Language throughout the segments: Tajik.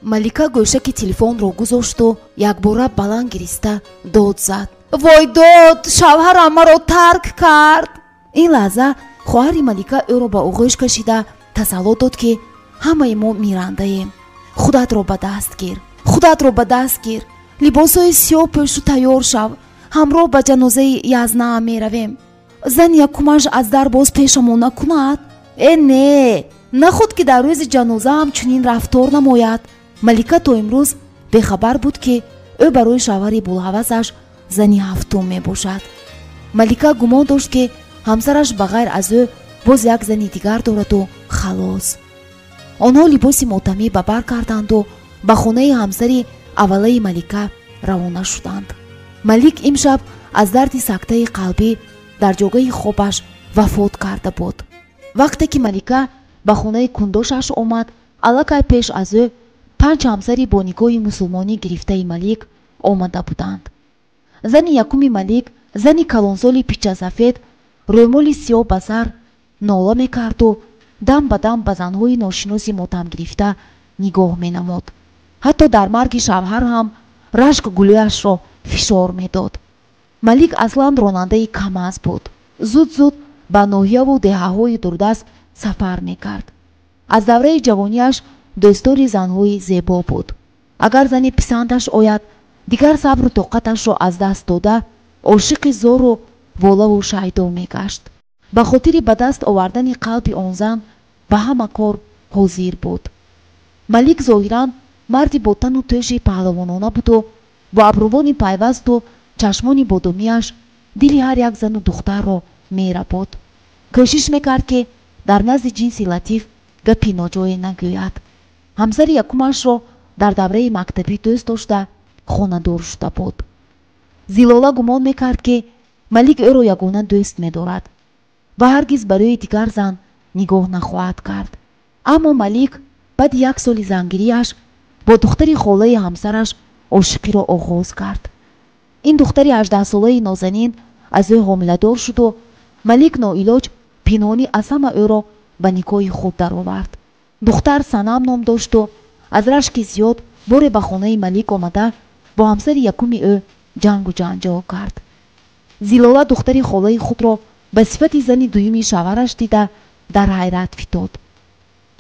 Малика гӯшаки телефонро гузошту якбора баланд гириста дод зад: вой дод, шавҳарам маро тарк кард. Ин лаҳза хоҳари Малика ӯро ба оғӯш кашида тасалло дод, ки ҳамаи мо мирандаем. Худатро ба даст гир, худатро ба даст гир, либосҳои сиёҳ пӯшу тайёр шав, ҳамроҳ ба ҷанозаи Язнаам меравем. Зани якумаш аз дар боз пешамон накунад? Э не, нахуд ки дар рӯзи ҷанозаам чунин рафтор намояд. Малика то имрӯз бехабар буд, ки ӯ барои шавҳари булҳавасаш зани ҳафтум мебошад. Малика гумон дошт, ки ҳамсараш ба ғайр аз ӯ боз як зани дигар дораду халос. Онҳо либоси мотамӣ ба бар карданду ба хонаи ҳамсари аввалаи Малика равона шуданд. Малик имшаб аз дарди сактаи қалбӣ дар ҷогаи хобаш вафот карда буд. Вақте ки Малика ба хонаи кундошаш омад, аллакай пеш аз ӯ 5 ҳамсари бо нигоҳи мусулмонӣ гирифтаи Малик омада буданд. Зани якуми Малик, зани калонсоли пичасафед, рӯймоли сиёҳ ба сар нола мекарду дам ба дам ба занҳои ношиноси мотам гирифта нигоҳ менамуд. Ҳатто дар марги шавҳар ҳам рашк гулӯяшро фишор медод. Малик аслан ронандаи КамАЗ буд. Зуд-зуд ба ноҳияву деҳаҳои дурдаст сафар мекард. Аз давраи ҷавонияш дӯстдори занҳои зебо буд. Агар зани писандаш ояд, дигар сабру тоқаташро аз даст дода, ошиқи зору волаву шайдо мегашт. Ба хотири ба даст овардани қалби он зан ба ҳама кор ҳозир буд. Малик зоҳиран марди бо тану тӯши паҳлавонона буду бо абрувони пайвасту чашмони бодомиаш дили ҳар як зану духтарро мерабуд. Кӯшиш мекард, ки дар назди ҷинси латиф гапи ноҷое нагӯяд. Ҳамсари якумашро дар давраи мактабӣ дӯст дошта хонадор шуда буд. Зилола гумон мекард, ки Малик ӯро ягона дӯст медорад ва ҳаргиз барои дигар зан нигоҳ нахоҳад кард. Аммо Малик баъди як соли зангириаш бо духтари холаи ҳамсараш ошиқиро оғоз кард. Ин духтари 18-солаи нозанин аз ӯ ҳомиладор шуду Малик ноилоҷ пинҳонӣ аз ҳама ӯро ба никоҳи худ даровард. Духтар Санам ном дошту аз рашки зиёд боре ба хонаи Малик омада бо ҳамсари якуми ӯ ҷангу ҷанҷол кард. Зилола духтари холаи худро ба сифати зани дуюми шавҳараш дида дар ҳайрат фитод.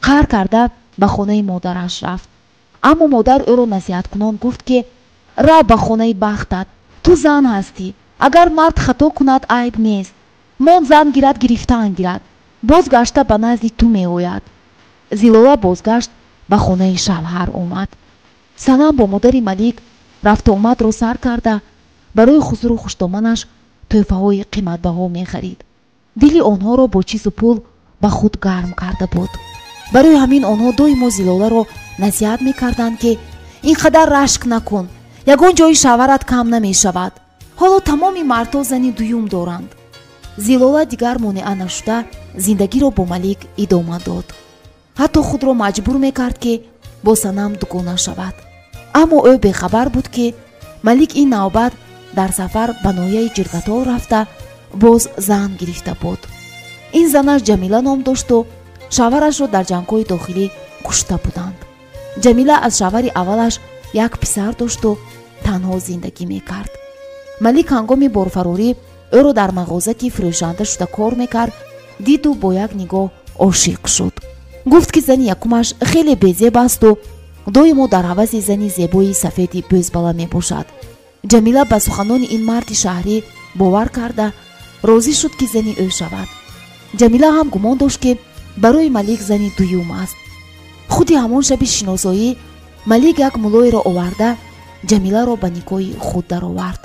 Қаҳр карда ба хонаи модараш рафт. Аммо модар ӯро насиҳаткунон гуфт, ки рав ба хонаи бахтат, ту зан ҳастӣ, агар мард хато кунад айб нест, мон зан гирад гирифтан гирад, боз гашта ба назди ту меояд. Зилола бозгашт ба хонаи шавҳар омад. Санам бо модари Малик рафтуомадро сар карда барои хусуру хуштоманаш тӯҳфаҳои қиматбаҳо мехарид. Дили онҳоро бо чизу пул ба худ гарм карда буд. Барои ҳамин онҳо доимо Зилоларо насиҳат мекарданд, ки ин қадар рашк накун, ягон ҷои шавҳарат кам намешавад. Ҳоло тамоми мардҳо зани дуюм доранд. Зилола дигар монеа нашуда зиндагиро бо Малик идома дод. Ҳатто худро маҷбур мекард, ки бо Санам дугона шавад. Аммо ӯ бехабар буд, ки Малик ин навбат дар сафар ба ноҳияи Ҷиргатол рафта боз зан гирифта буд. Ин занаш Ҷамила ном дошту шавҳарашро дар ҷангҳои дохилӣ кушта буданд. Ҷамила аз шавҳари аввалаш як писар дошту танҳо зиндагӣ мекард. Малик ҳангоми борфарорӣ ӯро дар мағоза, ки фурӯшанда шуда кор мекард, диду бо як нигоҳ ошиқ шуд. Гуфт, ки зани якумаш хеле безеб асту доимо дар ҳаваси зани зебои сафеди бӯзбала мебошад. Ҷамила ба суханони ин марди шаҳрӣ бовар карда розӣ шуд, ки зани ӯ шавад. Ҷамила ҳам гумон дошт, ки барои Малик зани дуюм аст. Худи ҳамон шаби шиносоӣ Малик як мулоеро оварда Ҷамиларо ба никоҳи худ даровард.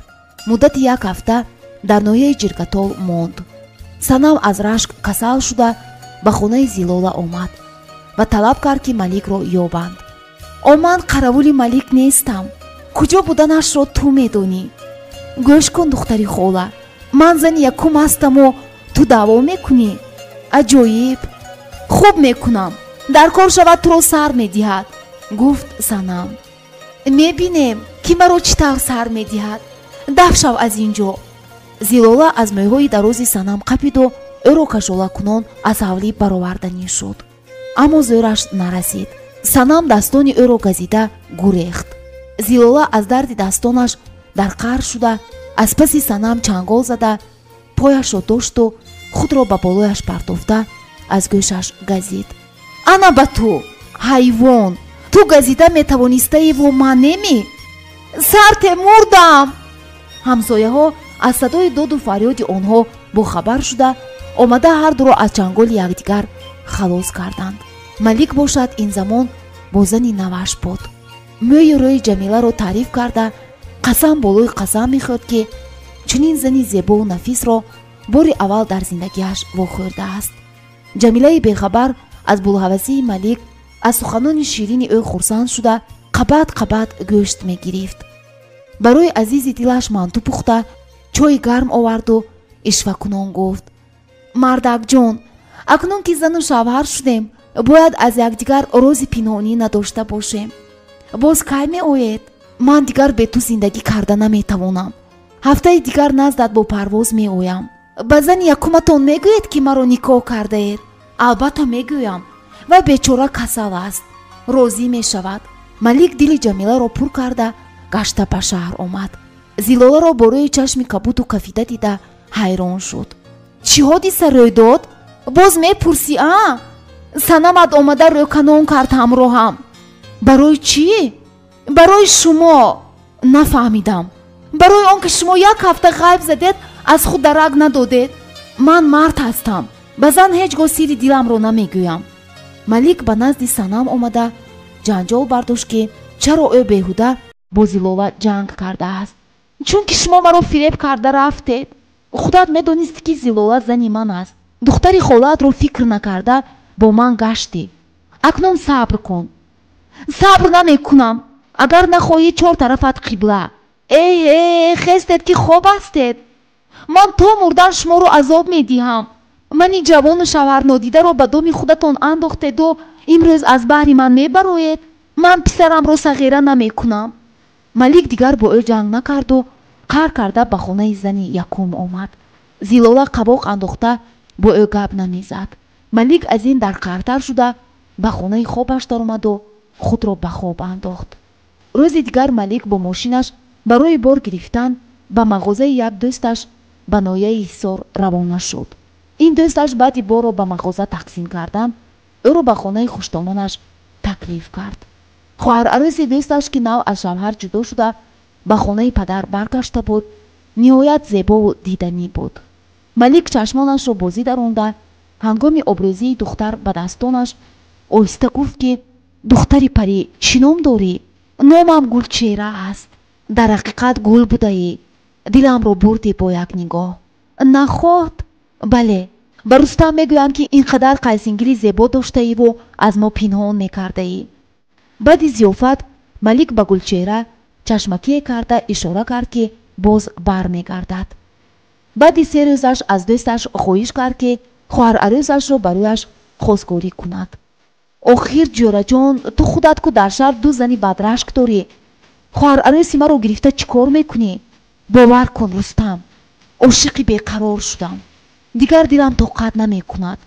Муддати як ҳафта дар ноҳияи Ҷиргатол монд. Санам аз рашк касал шуда ба хонаи Зилола омад ва талаб кард, ки Маликро ёбанд. О, ман қаравули Малик нестам, куҷо буданашро ту медонӣ. Гӯш кун, духтари хола, ман зани якум ҳастаму ту даъво мекунӣ? Аҷоиб! Хуб мекунам, дар кор шавад туро сар медиҳад, гуфт Санам. Мебинем, ки маро чӣ тавр сар медиҳад. Даф шав аз ин ҷо. Зилола аз мӯйҳои дарози Санам қапиду ӯро кашолакунон аз ҳавлӣ бароварданӣ шуд. Аммо зӯраш нарасид. Санам дастони ӯро газида гурехт. Зилола аз дарди дастонаш дар қаҳр шуда, аз паси Санам чангол зада, пояшро дошту худро ба болояш партофта аз гӯшаш газид. Ана ба ту, ҳайвон! Ту газида метавонистаиву ман неми? Сарте мурдам! Ҳамсояҳо аз садои доду фарёди онҳо бохабар шуда, омада ҳардуро аз чанголи якдигар халос карданд. Малик бошад ин замон бо зани наваш буд. Мӯи рӯи Ҷамиларо таъриф карда, қасам болои қасам мехӯрд, ки чунин зани зебову нафисро бори аввал дар зиндагиаш вохӯрдааст. Ҷамилаи бехабар аз булҳавасии Малик, аз суханони ширини ӯ хурсанд шуда, қабат қабат гӯшт мегирифт. Барои азизи дилаш манту пухта, чойи гарм оварду ишвакунон гуфт: мардакҷон, акнун ки зану шавҳар шудем, бояд аз якдигар рози пинҳонӣ надошта бошем. Боз кай меоед? Ман дигар бе ту зиндагӣ карда наметавонам. Ҳафтаи дигар наздат бо парвоз меоям. Ба зани якуматон мегӯед, ки маро никоҳ кардаед? Албатта мегӯям. Вай бечора касал аст, розӣ мешавад. Малик дили Ҷамиларо пур карда, гашта ба шаҳр омад. Зилоларо бо рӯи чашми кабуду кафида дида ҳайрон шуд. Чӣ ҳодиса рӯй дод? Боз мепурсӣ, а? Санамат омада рӯканон кард ҳамроҳам. Барои чӣ? Барои шумо. Нафаҳмидам. Барои он ки шумо як ҳафта ғайб задед, аз худ дарак надодед. Ман мард ҳастам, ба зан ҳеҷ гоҳ сири диламро намегӯям. Малик ба назди Санам омада ҷанҷол бардошт, ки чаро ӯ беҳуда бо Зилола ҷанг кардааст. Чунки шумо маро фиреб карда рафтед. Худат медонистӣ, ки Зилола зани ман аст. Духтари холаатро фикр накарда бо ман гаштӣ. Акнун сабр кун. Сабр намекунам. Агар нахоҳӣ, чор тарафат қибла. Эй э, хестед, ки хоб ҳастед. Ман то мурдан шуморо азоб медиҳам. Мани ҷавону шавҳарнодидаро ба доми худатон андохтеду имрӯз аз баҳри ман мебароед. Ман писарамро сағира намекунам. Малик дигар бо ӯ ҷанг накарду қаҳр карда ба хонаи зани якум омад. Зилола қабоқ андохта бо ӯ гап намезад. Малик аз ин дар қаҳртар шуда ба хонаи хобаш даромаду худро ба хоб андохт. Рӯзи дигар Малик бо мошинаш барои бор гирифтан ба мағозаи як дӯсташ ба ноҳияи Ҳисор равона шуд. Ин дӯсташ баъди борро ба мағоза тақсим кардан, ӯро ба хонаи хуштомонаш таклиф кард. Хоҳарарӯси дӯсташ, ки нав аз шавҳар ҷудо шуда ба хонаи падар баргашта буд, ниҳоят зебову диданӣ буд. Малик чашмонашро бозӣ даронда, ҳангоми обрӯзии духтар ба дастонаш оҳиста гуфт, ки духтари парӣ, чӣ ном дорӣ? Номам Гулчеҳра аст. Дар ҳақиқат гул будаӣ. Диламро бурдӣ бо як нигоҳ. Нахоҳд? Бале, ба Рустам мегӯянд, ки ин қадар қайсингили зебо доштаиву аз мо пинҳон мекардаӣ. Баъди зиёфат Малик ба Гулчеҳра чашмакие карда ишора кард, ки боз бармегардад. Баъди се рӯзаш аз дӯсташ хоҳиш кард, ки хоҳарарӯзашро барояш хостгорӣ кунад. Охир ҷӯраҷон, ту худат ку дар шаҳр ду зани бадрашк дорӣ. Хоҳарарӯси маро гирифта чӣ кор мекунӣ? Бовар кун, Рустам, ошиқи беқарор шудам. Дигар дилам тоқат намекунад.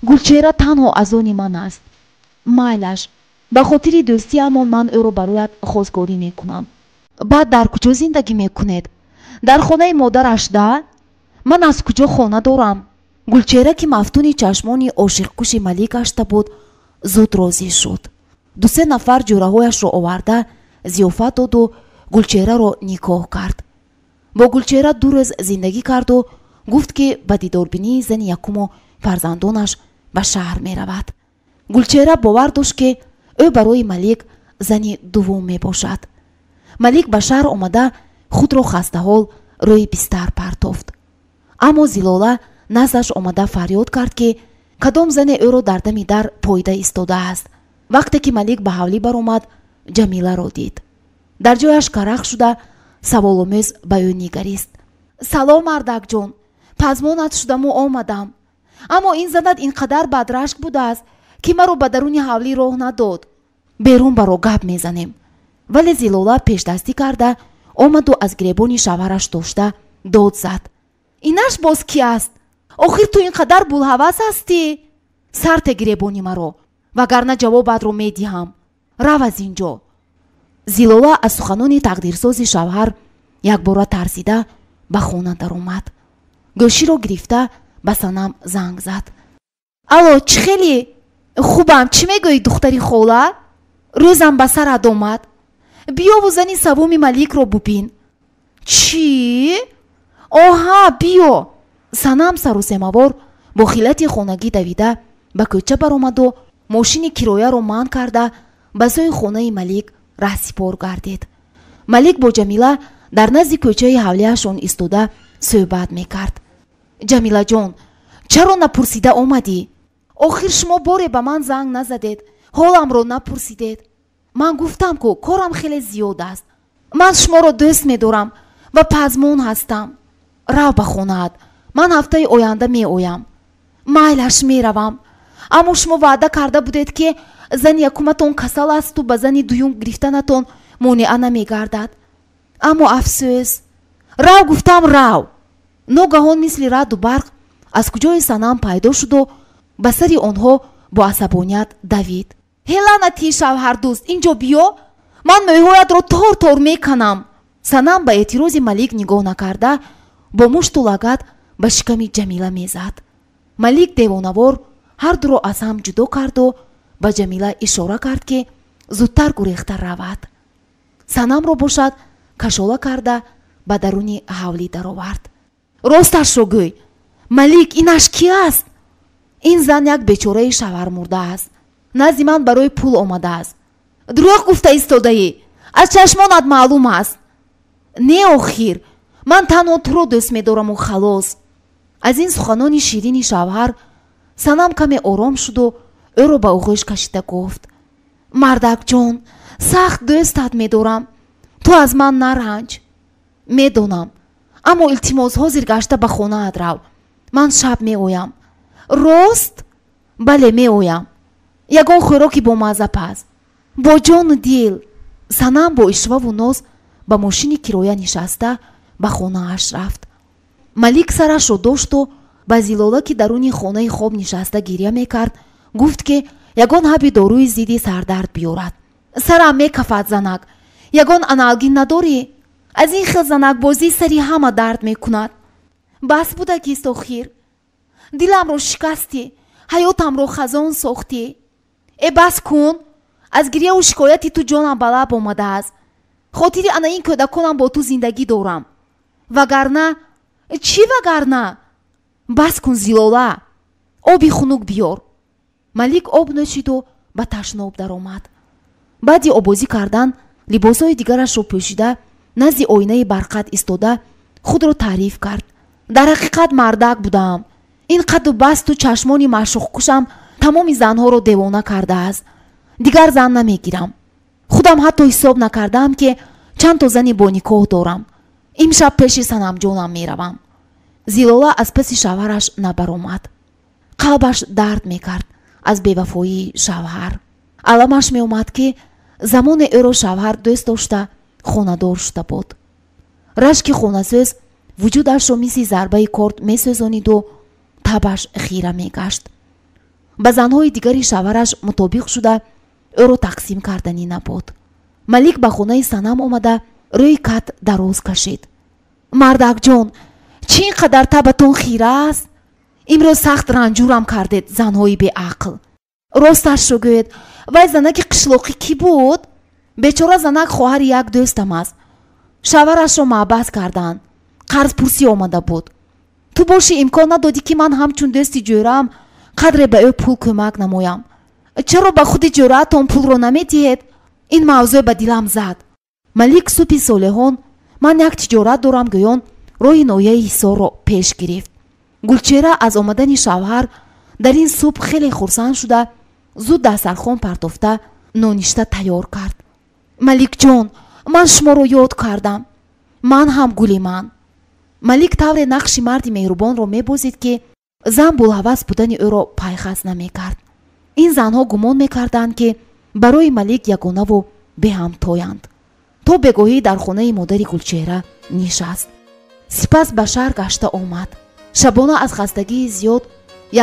Гулчеҳра танҳо аз они ман аст. Майлаш, ба хотири дӯстиамон ман ӯро барояд хостгорӣ мекунам. Баъд дар куҷо зиндагӣ мекунед? Дар хонаи модараш да? Ман аз куҷо хона дорам? Гулчеҳра, ки мафтуни чашмони ошиқкуши Малик гашта буд, зуд розӣ шуд. Дусе нафар ҷӯраҳояшро оварда зиёфат доду Гулчеҳраро никоҳ кард. Бо Гулчеҳра ду рӯз зиндагӣ карду гуфт, ки ба дидорбинии зани якуму фарзандонаш ба шаҳр меравад. Гулчеҳра бовар дошт, ки ӯ барои Малик зани дуввум мебошад. Малик ба шаҳр омада худро хастаҳол рӯи бистар партофт. Аммо Зилола наздаш омада фарёд кард, ки кадом зане ӯро дар дами дар поида истодааст. Вақте ки Малик ба ҳавлӣ баромад, Ҷамиларо дид. Дар ҷояш карах шуда саволомӯз ба ӯ нигарист. Салом, мардакҷон, пазмонат шудаму омадам. Аммо ин занат ин қадар бадрашк будааст, ки маро ба даруни ҳавлӣ роҳ надод. Берун баро, гап мезанем. Вале Зилола пешдастӣ карда омаду аз гиребони шавҳараш дошта дод зад: инаш боз кӣ аст? Охир ту ин қадар булҳавас ҳастӣ? Сарте гиребони маро. вагарна ҷавобатро медиҳам. Рав аз ин ҷо. Зилола аз суханони тақдирсози шавҳар якбора тарсида ба хона даромад. Гӯширо гирифта ба Санам занг зад. Алло, чӣ хеле? Хубам, чӣ мегӯӣ, духтари хола? Рӯзам ба сарат омад. Биёву зани саввуми Маликро бубин. Чӣ? Оҳа, биё. Санам сарусемавор бо хилати хонагӣ давида ба кӯча баромаду мошини кирояро манъ карда ба сӯи хонаи Малик раҳсипор гардид. Малик бо Ҷамила дар назди кӯчаи ҳавлияшон истода суҳбат мекард. Ҷамилаҷон, чаро напурсида омадӣ? Охир шумо боре ба ман занг назадед, ҳоламро напурсидед. Ман гуфтам, ку корам хеле зиёд аст. Ман шуморо дӯст медорам ва пазмон ҳастам. Рав ба хонаат, ман ҳафтаи оянда меоям. Майлаш, меравам. Аммо шумо ваъда карда будед, ки зани якуматон касал асту ба зани дуюм гирифтанатон монеа намегардад. Аммо афсӯс. Рав, гуфтам, рав. Ногаҳон мисли раъду барқ аз куҷои Санам пайдо шуду ба сари онҳо бо асабоният давид. Ҳе, лаънати шавҳардӯст, инҷо биё, ман мӯйҳоятро тор тор меканам. Санам ба эътирози Малик нигоҳ накарда бо мушту лагат ба шиками Ҷамила мезад. Малик девонавор ҳар дуро аз ҳам ҷудо карду ба Ҷамила ишора кард, ки зудтар гурехта равад. Санамро бошад кашола карда ба даруни ҳавлӣ даровард. Росташро гӯй, Малик, инаш ки аст? Ин зан як бечораи шавҳармурда аст. Назди ман барои пул омадааст. Дурӯғ гуфта истодаӣ, аз чашмонат маълум аст. Не, охир, ман танҳо туро дӯст медораму халос. Аз ин суханони ширини шавҳар Санам каме ором шуду ӯро ба оғӯш кашида гуфт: мардакҷон, сахт дӯстат медорам. Ту аз ман наранҷ. Медонам, аммо илтимос, ҳозир гашта ба хонаат рав. Ман шаб меоям. Рост? Бале, меоям. Ягон хӯроки бомазза паз. Бо ҷону дил. Санам бо ишваву ноз ба мошини кироя нишаста ба хонааш рафт. Малик сарашро дошту ба Зилола, ки даруни хонаи хоб нишаста гиря мекард, гуфт, ки ягон ҳаби доруи зидди сардард биёрад. Сарам мекафад, занак. Ягон аналгин надорӣ? Аз ин хел занакбозӣ сари ҳама дард мекунад. Бас будагист охир. Диламро шикастӣ, ҳаётамро хазон сохтӣ. Э, бас кун, аз гирьяву шикояти ту ҷонам ба лаб омадааст. Хотири ана ин кӯдаконам бо ту зиндагӣ дорам. Вагарна чӣ, вагарна? Бас кун, Зилола, оби хунук биёр. Малик об нӯшиду ба ташноб даромад. Баъди обозӣ кардан либосҳои дигарашро пӯшида назди оинаи барқат истода худро таъриф кард. Дар ҳақиқат мардак будаам. Ин қадду басту чашмони маъшуқкушам тамоми занҳоро девона кардааст. Дигар зан намегирам. Худам ҳатто ҳисоб накардаам, ки чанд то зани бо никоҳ дорам. Имшаб пеши Санамҷонам меравам. Зилола аз паси шавҳараш набаромад. Қалбаш дард мекард аз бевафоии шавҳар. Аламаш меомад, ки замоне ӯро шавҳар дӯст дошта хонадор шуда буд. Рашки хонасӯз вуҷудашро мисли зарбаи корд месӯзониду табаш хира мегашт. Ба занҳои дигари шавҳараш мутобиқ шуда ӯро тақсим карданӣ набуд. Малик ба хонаи Санам омада рӯи кат дароз кашид. Мардакҷон, чӣ ин қадар табатон хира аст? Имрӯз сахт ранҷурам кардед, занҳои беақл. Росташро гӯед, вай занаки қишлоқӣ кӣ буд? Бечора занак хоҳари як дӯстам аст. Шавҳарашро маъбас карданд. Қарзпурсӣ омада буд. Ту бошӣ имкон надодӣ, ки ман ҳамчун дӯсти ҷӯраам қадре ба ӯ пул кӯмак намоям. Чаро ба худи ҷӯраатон пулро намедиҳед? Ин мавзӯъ ба дилам зад. Малик субҳи солеҳон ман як тиҷорат дорам гӯён роҳи ноҳияи Ҳисорро пеш гирифт. Гулчеҳра аз омадани шавҳар дар ин субҳ хеле хурсанд шуда зуд дастархон партофта ноништа тайёр кард. Маликҷон, ман шуморо ёд кардам. Ман ҳам, гули ман. Малик тавре нақши марди меҳрубонро мебозид, ки зан булҳавас будани ӯро пайхас намекард. Ин занҳо гумон мекарданд, ки барои Малик ягонаву беҳамтоянд. То бегоҳӣ дар хонаи модари Гулчеҳра нишаст. Сипас ба шаҳр гашта омад. Шабона аз хастагии зиёд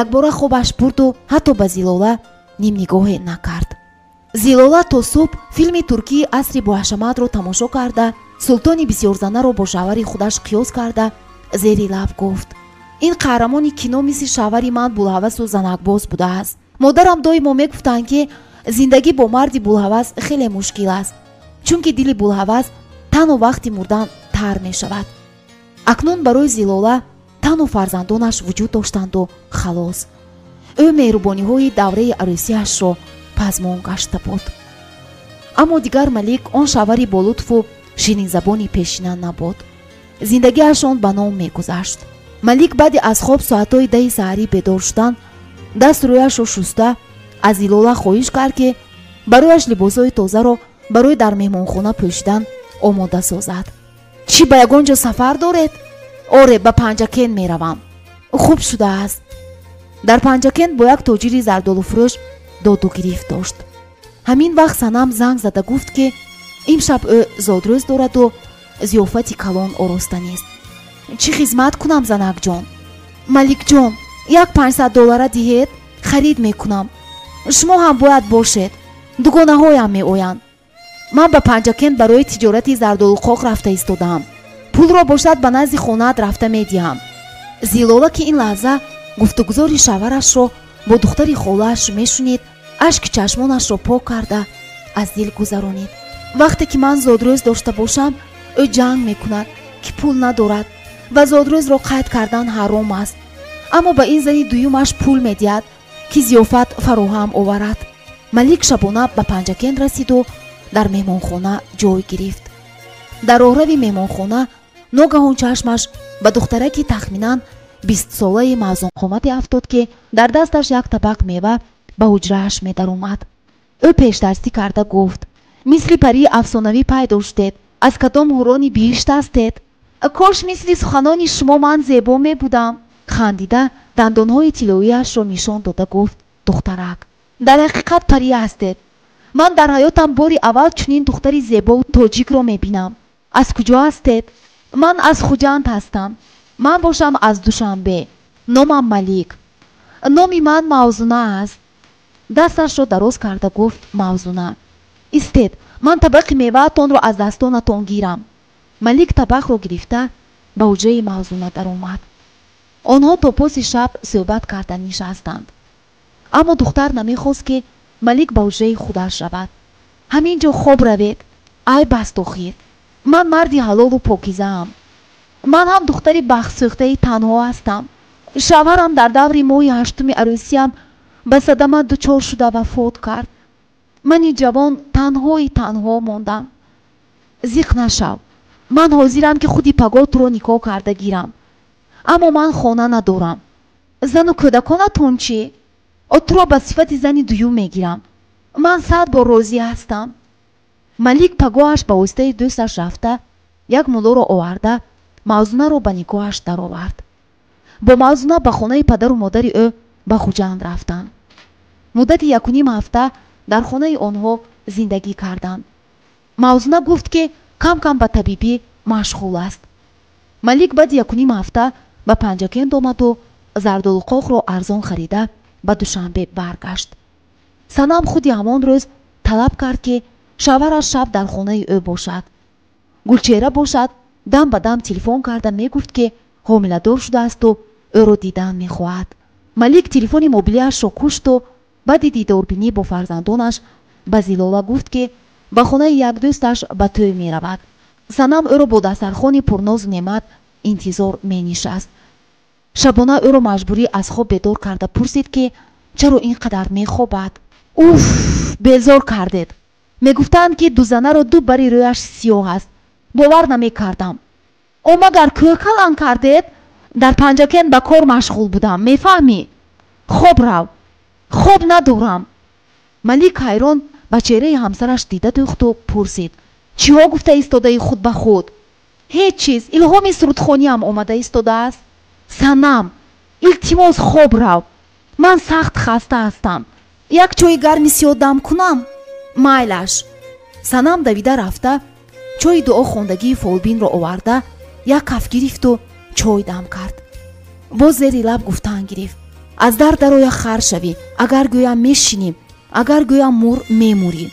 якбора хобаш бурду ҳатто ба Зилола нимнигоҳе накард. Зилола то субҳ филми туркии асри боҳашаматро тамошо карда, султони бисёрзанаро бо шавҳари худаш қиёс карда, зери лаб гуфт: ин қаҳрамони кино мисли шавҳари ман булҳавасу занакбоз будааст. Модарам доимо мегуфтанд, ки зиндагӣ бо марди булҳавас хеле мушкил аст, чунки дили булҳавас танҳо вақти мурдан тар мешавад. Акнун барои Зилола танҳо фарзандонаш вуҷуд доштанду халос. Ӯ меҳрубониҳои давраи арӯсиашро пазмон гашта буд. Аммо дигар Малик он шавҳари болутфу ширинзабони пешина набуд. Зиндагиашон ба ном мегузашт. Малик баъди аз хоб соатҳои 10 саҳарӣ бедор шудан, даст рӯяшро шуста, аз Зилола хоҳиш кард, ки барояш либосҳои тозаро барои дар меҳмонхона пӯшидан омода созад. Чӣ, ба ягон ҷо сафар доред? Оре, ба Панҷакент меравам. Хуб шудааст. Дар Панҷакент бо як тоҷири зардолуфурӯш доду гирифт дошт. Ҳамин вақт Санам занг зада гуфт, ки имшаб ӯ зодрӯз дораду зиёфати калон ороста нест. Чӣ хизмат кунам, занакҷон? Маликҷон, як $500 диҳед, харид мекунам. Шумо ҳам бояд бошед, дугонаҳоям меоянд. Ман ба Панҷакент барои тиҷорати зардолуқоқ рафта истодаам. Пулро бошад ба назди хонаат рафта медиҳам. Зилола, ки ин лаҳза гуфтугузори шавҳарашро бо духтари холааш мешунид, ашки чашмонашро пок карда аз дил гузаронид. Вақте ки ман зодрӯз дошта бошам, ӯ ҷанг мекунад, ки пул надорад ва зодрӯзро қайд кардан ҳаром аст. Аммо ба ин зани дуюмаш пул медиҳад, ки зиёфат фароҳам оварад. Малик шабона ба Панҷакент расиду дар меҳмонхона ҷой гирифт. Дар роҳрави меҳмонхона ногаҳон чашмаш ба духтараки тахминан 20-солаи мавзунқомате афтод, ки дар дасташ як табақ мева ба ҳуҷрааш медаромад. Ӯ пешдастӣ карда гуфт: мисли парии афсонавӣ пайдо шудед. Аз кадом ҳурони биҳишт ҳастед? Кош мисли суханони шумо ман зебо мебудам. Хандида дандонҳои тиллоияшро нишон дода гуфт духтарак: дар ҳақиқат парӣ ҳастед. Ман дар ҳаётам бори аввал чунин духтари зебову тоҷикро мебинам. Аз куҷо ҳастед? Ман аз Хуҷанд ҳастам. Ман бошам аз Душанбе. Номам Малик. Номи ман Мавзуна аст. Дасташро дароз карда гуфт Мавзуна: истед, ман табақи меваатонро аз дастонатон гирам. Малик табақро гирифта ба ҳуҷраи Мавзуна даромад. Онҳо то поси шаб суҳбат карда нишастанд. Аммо духтар намехост, ки Малик ба ҳуҷраи худаш равад. Ҳамин ҷо хоб равед, айб аст охир. Ман марди ҳалолу покизаам. Ман ҳам духтари бахтсӯхтаи танҳо ҳастам. Шавҳарам дар даври моҳи 8 арӯсиям ба садама дучор шуда вафот кард. Мани ҷавон танҳои танҳо мондам. Зиқ нашав, ман ҳозирам, ки худи пагоҳ туро никоҳ карда гирам. Аммо ман хона надорам. Зану кӯдаконатон чӣ? Туро ба сифати зани дуюм мегирам. Ман 100 бор розӣ ҳастам. Малик пагоҳаш ба воситаи дӯсташ рафта як муллоро оварда Мавзунаро ба никоҳаш даровард. Бо Мавзуна ба хонаи падару модари ӯ ба Хуҷанд рафтанд. Муддати 1.5 ҳафта дар хонаи онҳо зиндагӣ карданд. Мавзуна гуфт, ки кам-кам ба табибӣ машғул аст. Малик баъди 1.5 ҳафта ба Панҷакент омаду зардолуқоқро арзон харида ба Душанбе баргашт. Санам худи ҳамон рӯз талаб кард, ки шавҳараш шаб дар хонаи ӯ бошад. Гулчеҳра бошад дам ба дам телефон карда мегуфт, ки ҳомиладор шудаасту ӯро дидан мехоҳад. Малик телефони мобилиашро кушту баъди дидорбинӣ бо фарзандонаш ба Зилола гуфт, ки ба хонаи як дӯсташ ба тӯй меравад. Санам ӯро бо дастархони пурнозу неъмат интизор менишаст. Шабона ӯро маҷбурӣ аз хоб бедор карда пурсид, ки чаро ин қадар мехобад. Уф, безор кардед. Мегуфтанд, ки дузанаро ду бари рӯяш сиёҳ аст. Бовар намекардам. О, магар кӯҳкалан кардед? Дар Панҷакент ба кор машғул будам, мефаҳмӣ? Хоб рав. Хоб надорам. Малик ҳайрон ба чеҳраи ҳамсараш дида дӯхту пурсид: чиҳо гуфта истодаи худ ба худ? Ҳеҷ чиз, илҳоми сурудхониам омада истодааст. Санам, илтимос хоб рав. Ман сахт хаста ҳастам. Як чойи гарми сиёҳ дам кунам? Майлаш. Санам давида рафта чойи дуо хондагии фолбинро оварда як каф гирифту чой дам кард. Боз зери лаб гуфтан гирифт: аз дар дароя хар шавӣ, агар гӯям мешинӣ. Агар гӯям мур, мемурӣ.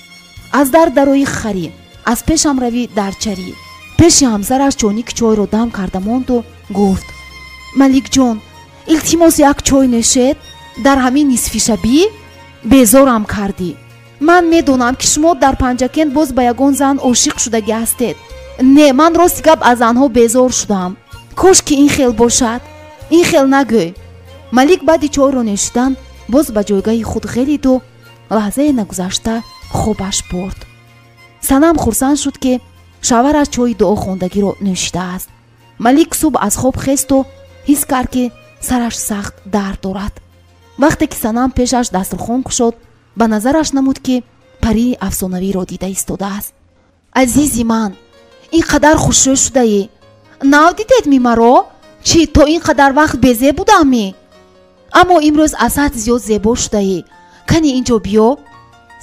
Аз дар дарои харӣ, аз пешам равӣ дар чарӣ. Пеши ҳамсараш чойники чойро дам карда монду гуфт: Маликҷон, илтимос, як чой нӯшед. Дар ҳамин нисфи шабӣ безорам кардӣ. Ман медонам, ки шумо дар Панҷакент боз ба ягон зан ошиқ шудагӣ ҳастед. Не, ман рости гап аз занҳо безор шудам. Кош ки ин хел бошад. Ин хел нагӯй. Малик баъди чойро нӯшидан боз ба ҷойгаҳи худ ғелиду лаҳзае нагузашта хобаш бурд. Санам хурсанд шуд, ки шавҳараш чойи дуохондагиро нӯшидааст. Малик субҳ аз хоб хесту ҳис кард, ки сараш сахт дард дорад. Вақте ки Санам пешаш дастурхон кушод, ба назараш намуд, ки парии афсонавиро дида истодааст. Азизи ман, ин қадар хушрӯ шудаӣ. Нав дидед ми маро? Чӣ, то ин қадар вақт безеб будам ми? Аммо имрӯз аз ҳад зиёд зебо шудаӣ. Кани ин ҷо биё.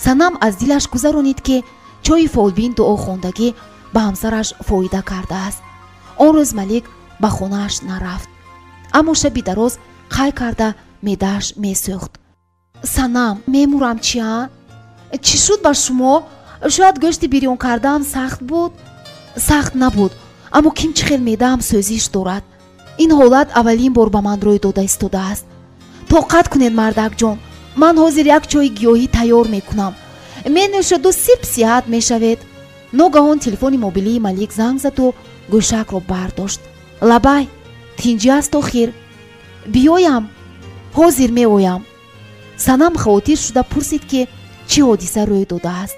Санам аз дилаш гузаронид, ки чойи фолбин дуохондагӣ ба ҳамсараш фоида кардааст. Он рӯз Малик ба хонааш нарафт, аммо шаби дароз қай карда меъдааш месӯхт. Санам, мемурам чи, а? Чӣ шуд ба шумо? Шояд гӯшти бирён кардаам сахт буд? Сахт набуд, аммо ким чӣ хел меъдаам сӯзиш дорад. Ин ҳолат аввалин бор ба ман рӯй дода истодааст. Тоқат кунед, мардакҷон, ман ҳозир як чойи гиёҳӣ тайёр мекунам. Менӯшеду сип сиҳат мешавед. Ногаҳон телефони мобилии Малик занг заду гӯшакро бардошт. Лабай, тинҷӣ аст охир? Биёям? Ҳозир меоям. Санам хавотир шуда пурсид, ки чӣ ҳодиса рӯй додааст.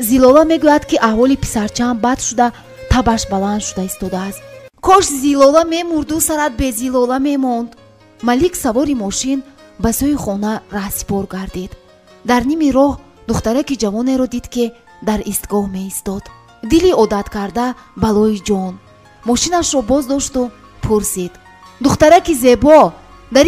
Зилола мегӯяд, ки аҳволи писарчаам бад шуда, табаш баланд шуда истодааст. Кош Зилола мемурду сарат безилола мемонд. Малик савори мошин ба сӯи хона раҳсипор гардид. Дар ними роҳ духтараки ҷавонеро дид, ки дар истгоҳ меистод. Дили одаткарда балои ҷон мошинашро боз дошту пурсид: духтараки зебо, дар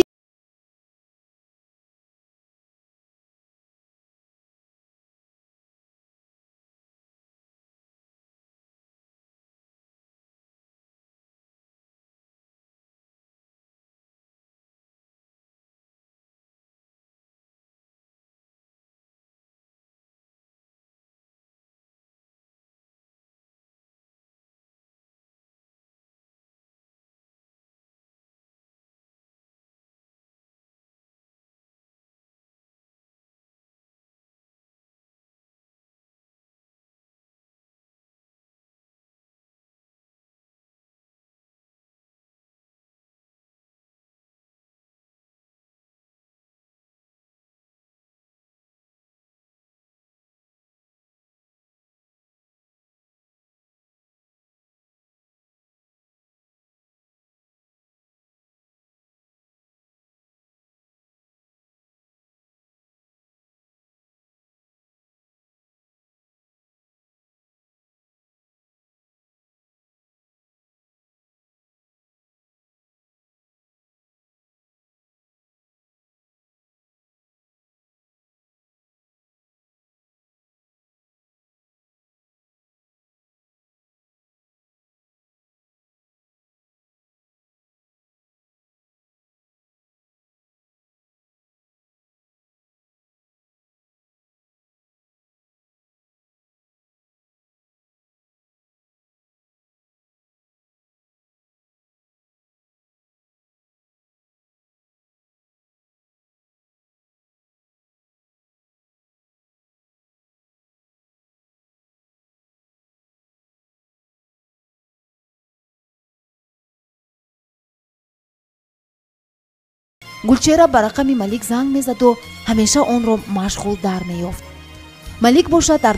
Гулчеҳра ба рақами Малик занг мезаду ҳамеша онро машғул дар меёфт. Малик бошад дар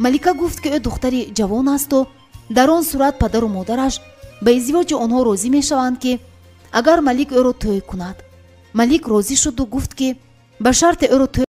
Малика гуфт, ки ӯ духтари ҷавон асту дар он сурат падару модараш ба издивоҷи онҳо розӣ мешаванд, ки агар малик ӯро тӯй кунад. Малик розӣ шуду гуфт, ки ба шарте ӯро тӯй